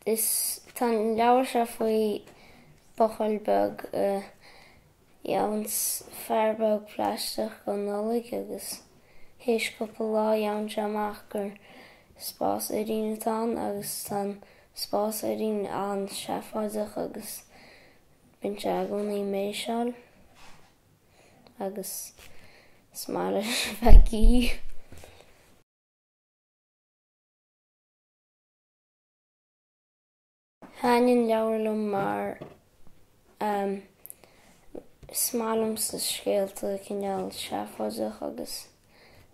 Is tá an leabhar seo faoi buachaill beag a gheobhann fear beag plaisteach don Nollaig agus théis cúpla lá gheobhann sé amach gur spásfhirín atá ann agus tá an spásfhirín an-seafóideach agus bíonn sé i gcónaí ag méiseáil agus is maith leis a bheith ag guí. Thaitin an leabhar liom mar is maith liomsa scéalta cineál seafóideach agus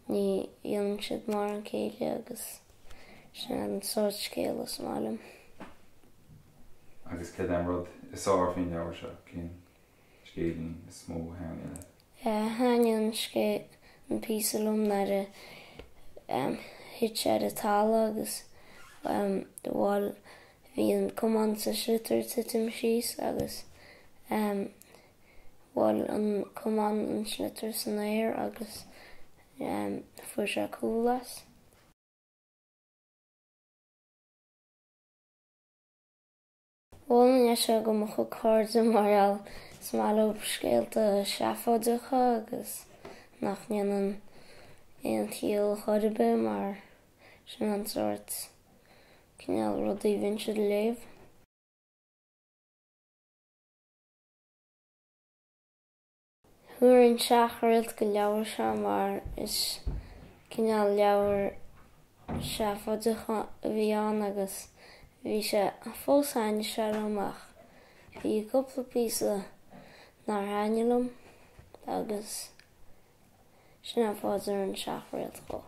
ní dhéanann siad mórán céille agus sin an sórt scéal is maith liom. Agus céard é an rud is fearr faoin leabhar seo? Cén scéilín is mó a thaitnigh leat? Thaitnigh an scéal, an píosa liom nuair a thit sé ar an talamh agus bhuail, bhí an camán sa sliotar ag titim síos agus bhuail an camán an sliotar san aer agus fuair sé cúl as. Mholfainn é seo do mo chuid cairde mar gheall is maith leo scéalta seafóideacha agus nach ndéanann aon chiall chor ar bith mar sin an sórt cineál rudaí a bhíonn siad a léamh. Thabharfainn seachréalt don leabhar seo mar is cineál leabhar seafóideach a bhí ann agus bhí sé, fós thaitnigh sé liom ach bhí cúpla píosa nár thaitnigh liom agus sin an fáth a dtabharfainn seachréalt dhó.